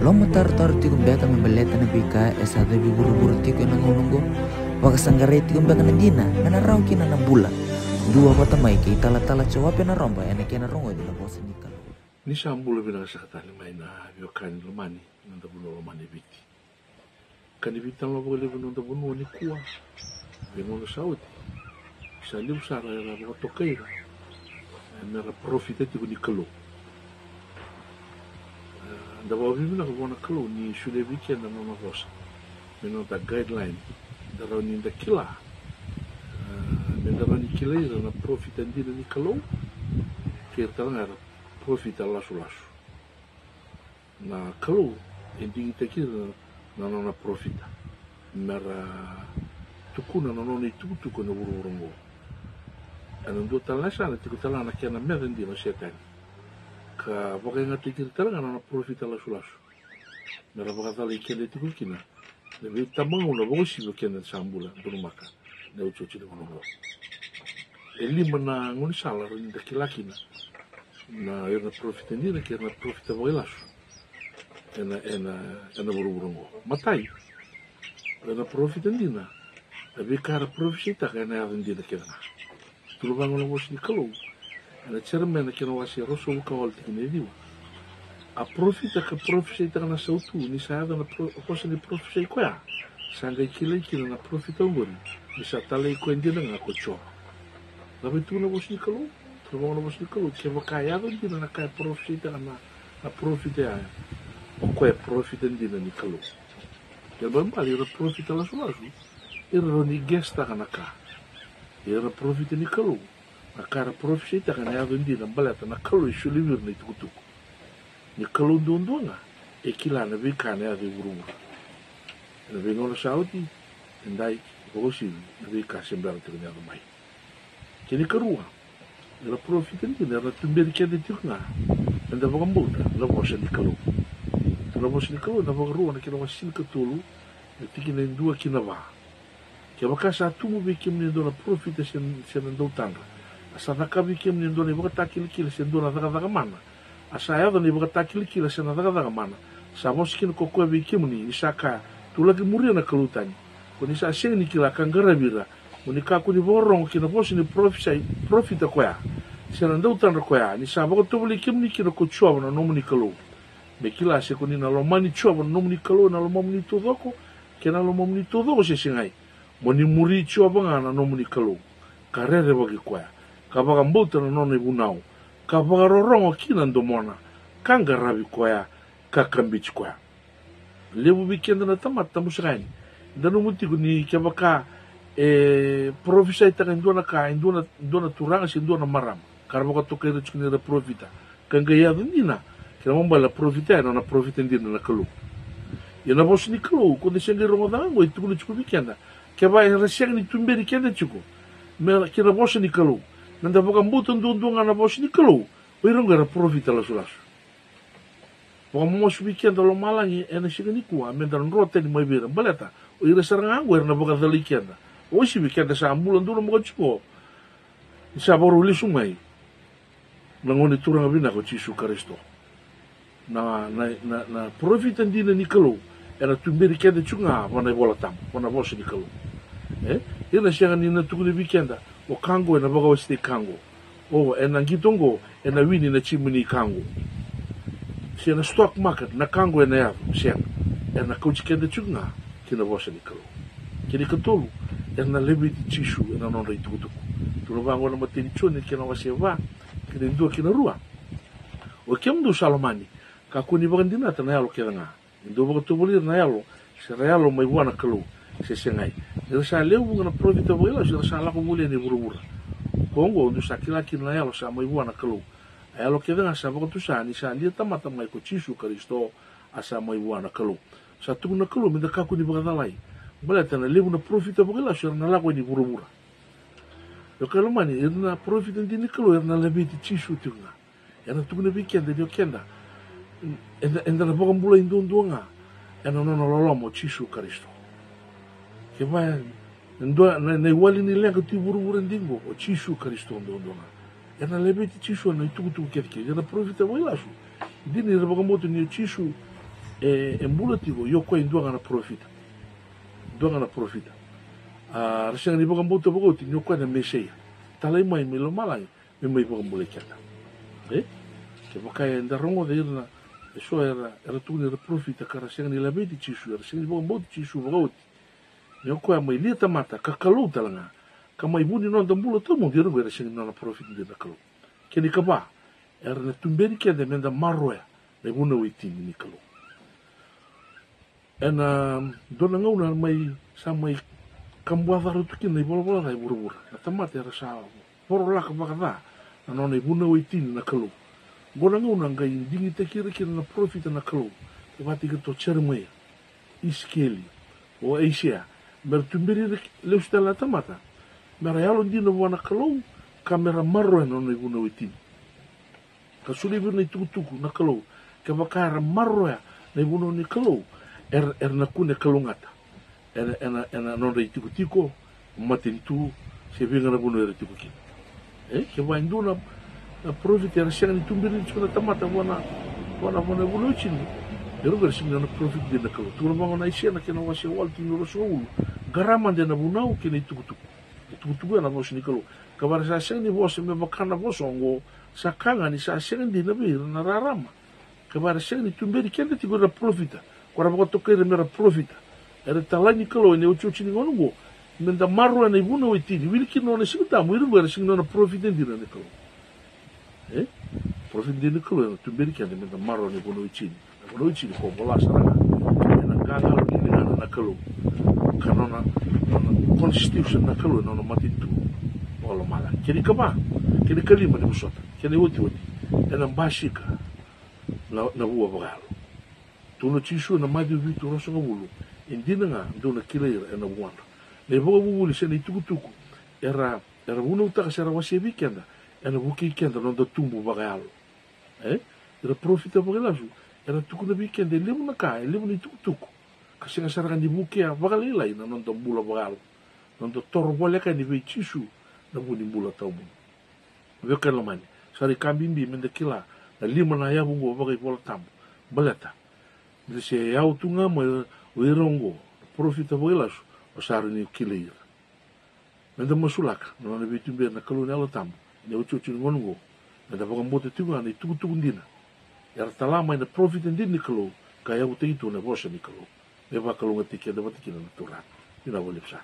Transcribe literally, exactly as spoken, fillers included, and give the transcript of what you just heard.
Lomatarotaro tiko beka me baleta na veika e sa cavi vuravura tiko ena gauna oqo? Vakasaqarai tiko beka na dina me na rawa kina na bula? Dua vata mai kei Talatala Joape Naroba ena kena rogoci na vosa ni Kalou. Ni sa bula vinaka saka tale mai na veiwekani lomani, na noda vanua lomani e Viti. Ka ni veitalanoa vakalevu na noda vanua nikua. Vei gauna sa oti, sa levu sara era vakatokai ira, e, mera parofita tiko ni Kalou. E, da vakavinavinaka vua na Kalou ni solia vei keda na nona vosa me noda guideline, da rawa ni da kila, e, me da rawa ni kilai ira na parofita dina ni Kalou kei ira tale ga era parofita lasulasu. Na Kalou e digitaki ira na nona parofita mera tukuna na nona itukutuku ena vuravura oqo. Ena dua tale na yasana tiko tale ga na kena meca dina o Setani, ka vakayagataki ira tale ga na nona parofita lasulasu mera vakacalai keda tiko kina na veitabagauna vakauasivi o keda sa bula, donumaka na iotioti ni gauna oqo. E lima na gaunisala rawa ni da kila kina na, ira na parofita dina kei ira na parofita vakailasu ena, ena, ena vuravura oqo. Matai, o ira na parofita dina, na veika era parofisaitaka ena yaco dina kece ga. Tukuna vaqo na vosa ni Kalou ena Jeremaia na kena wase ruasagavulu ka walu, tikina e ciwa. A parofita ka parofisaitaka na sautu ni sa yaco na pro-, vosa ni parofisai koya, sa qai kilai kina na parofita oqori ni sa talai koya dina ga ko Jiova. Cava e tukuna na vosa ni Kalou? Tukuna vaqo na vosa ni Kalou, kevaka e yaco dina na ka e parofisaitaka na, na parofita ya, o koya e parofita dina ni Kalou. Kena ibalebale, ira na parofita lasulasu era rawa ni guesstaka na ka. Ira na parofita ni Kalou, na ka era parofisaitaka ena yaco dina baleta na Kalou e solia vei ira na itukutuku. Ni Kalou duadua ga e kila na veika ena yaco e vuravura ena veigauna sa oti, edai, vakauasivi na veika se bera tiko ni yaco mai. Kena ikarua, ira na parofita dina era na tuberi keda tiko ga meda vakabauta na vosa ni Kalou. Tukuna na vosa ni Kalou ena Vakarua na kena wase tinikatolu, na tikina e dua ki na va. Kevaka sa tubu vei kemuni e dua na parofita se, se na dautadra, a sa caka vei kemuni e dua na ivakatakilakila se dua na cakacaka mana, a sa yaco na ivakatakilakila se na cakacaka mana, sa vosa kina ko koya vei kemuni, ni sa kaya, Tou laki muria na kalou tani, ko ni sa sega ni kila ka qaravi ira, mo ni kakua ni vakarorogo ki na vosa ni parofisai, parofita koya, se na dautadra koya, ni sa vakatovolei kemuni kina ko Jiova na nomuni Kalou. Me kila se ko ni na lomani Jiova na nomuni Kalou ena lomamuni taucoko, kei na lomamuni taucoko se segai. Mo ni muri Jiova ga na nomuni Kalou, ka rerevaki koya, ka vakabauta na nona ivunau, ka vakarorogo ki na domona, ka qaravi koya, ka kabiti koya. Levu vei keda na tamata, tabu saka yani, da nanuma tiko ni kevaka e parofisaitaka e dua na ka e dua na, dua na turaga se dua na marama, ka ra vakatokai ira tiko ni ra parofita, ka qai yaco dina, kena ibalebale na parofita ya e nona parofita dina na Kalou. Ia na vosa ni Kalou, ko da se qai rogoca ga oqo e tukuna tiko vei keda, kevaka era sega ni tuberi keda tiko me, kei na vosa ni Kalou, me da vakabauta duadua ga na vosa ni Kalou, o ira oqo era parofita lasulasu. Vakamomosi vei keda lomalagi ena siga nikua me da dro tani mai vei ira, baleta o ira sara ga oqo era na vakacalai keda. Vakauasivi keda sa bula donumaka tiko, ni sa vakarau lesu mai na Gone Turaga vinaka o Jisu Karisito. Na, na, na, na parofita dina ni Kalou ena tuberi keda tiko ga vua na iVola Tabu, vua na vosa ni Kalou. E? Ena sega ni na tukuna vei keda, o ka oqo ena vakawasei ka oqo. O, ena qito oqo ena wini na jimini ka oqo. Se na stock market, na ka oqo ena yaco, sega. Ena kauti keda tiko ga ki na vosa ni Kalou. Kena ikatolu, era na laveti Jisu ena nodra itukutuku. Tukuna vaqo na imatai ni Joni, kena wase va, kena dua ki na rua. O kemudou sa lomani, kakua ni vakadinata na yalo kece ga. Ni dou vakatovolei ira na yalo, se ra yalo mai vua na Kalou, se segai. Ni ra sa lewe vuqa na parofita vakailasu era sa lako voli yani e vuravura. Ko oqo dou sa kila kina na yalo sa mai vua na Kalou. A yalo kece ga sa vakatusa ni sa lia tamata mai ko Jisu Karisito, a sa mai vua na Kalou. Sa tukuna na Kalou me da kakua ni vakacalai, baleta na levu na parofita vakailasu era na lako yani e vuravura. Io, kaya lomani, ira na parofita dina ni Kalou era na laveti Jisu tiko ga. Era na tukuna vei keda ni o keda eda, eda na vakabulai duadua ga ena nona loloma o Jisu Karisito. Kevaka e dua na, na iwali ni leqa tu e vuravura dina oqo, o Jisu Karisito duadua ga. Era na laveti Jisu ena itukutuku kecekece. Ira na parofita vakailasu, dina ni ra vakabauta ni o Jisu E, e bula tiko, io koya e dua ga na parofita. Dua ga na parofita. A, ra sega ni vakabauta vakaoti ni o koya na Mesaia. Talai mai mai lomalagi me mai vakabulai keda. E? Kevaka eda rogoca ira na, e so era, era tukuni era parofita ka ra sega ni laveti Jisu, era sega ni vakabauti Jisu vakaoti. Ni o koya mai lia tamata, ka Kalou tale ga, ka mai vu ni noda bula tawamudu, ira qo era sega ni nona parofita dina na Kalou. Kena ikava, era na tuberi keda meda maroya na ivunau e tini ni Kalou. Ena dua na gauna mai, sa mai kabuacara tu kina na ivalavala ca e vuravura. Na tamata era sa vorolaka vakaca na nona ivunau e tini na Kalou. Qo na gauna qai digitaki ira kina na parofita na Kalou, e vata kei iratou o Jeremaia, Isikeli, o Aisea, mera tuberi ira lesu tale na tamata mera yalodina vua na Kalou, ka mera maroya na nona ivunau e tini. Ka solia vei ira na itukutuku na Kalou, kevaka era maroya na ivunau ni Kalou, era, era na kune kalougata ena, ena, ena nodra itikotiko, matanitu, se vei ga na vanua era tiko kina. E, kevaka e dua na, na parofita era sega ni tuberi tiko na tamata vua na, vua na, vua na ivunau e tini, era qo era sega ni nona parofita dina na Kalou. Tukuna vaqo na Aisea na kena wase walu, tikina ruasagavulu: Qara mada ena vunau kei na itukutuku. Itukutuku ya na vosa ni Kalou. Kevaka era sa sega ni vosa me vaka na vosa oqo, sa ka ga ni sa sega dina vei ira na rarama. Kevaka era sega ni tuberi keda tiko ira na parofita, ko ra vakatokai ira mera parofita, era talai ni Kalou ena iotioti ni gauna oqo, meda maroya na ivunau e tini, wili kina na nona Siga Tabu, ira qo era sega ni nona parofita dina na Kalou. E? Parofita dina na Kalou ena tuberi keda meda maroya na ivunau e tini. Na ivunau e tini ko vola sara ga ena qaqalo ni ligana na Kalou, ka nona, nona constitution na Kalou ena nona matanitu vakalomalagi. Kena ikava, kena ikalima ni vosota, kena iotioti, ena basika na, na vua vakayalo. Tukuna o Jisu ena Maciu vitu, ruasagavulu: E dina ga, dou na kilai ira ena vuadra. Na ivakavuvuli se na itukutuku era, era vunautaka se ra wasea vei keda, ena vukei keda na noda tubu vakayalo. E? Ira parofita vakailasu era tukuna vei keda e levu na ka, e levu na itukutuku, ka sega sara ga ni vukea vakalailai na noda bula vakayalo, na noda toro voleka yani vei Jisu na vu ni bula tawamudu. Veiwekani lomani, sa rui ka bibi meda kila na lima na yavu oqo vakaivolatabu. Baleta ni se yawa tu ga mai o ira oqo na parofita vakailasu, o sa rawa ni kilai ira. Meda masulaka na nona veituberi na Kalou na Yalo Tabu ena iotioti ni gauna oqo, meda vakabauta tiko ga na itukutuku dina era tala mai na parofita dina ni Kalou, ka yavutaki tu na vosa ni Kalou. Me vakalougatataki keda vata kina na Turaga. Vinaka vakalevu sara.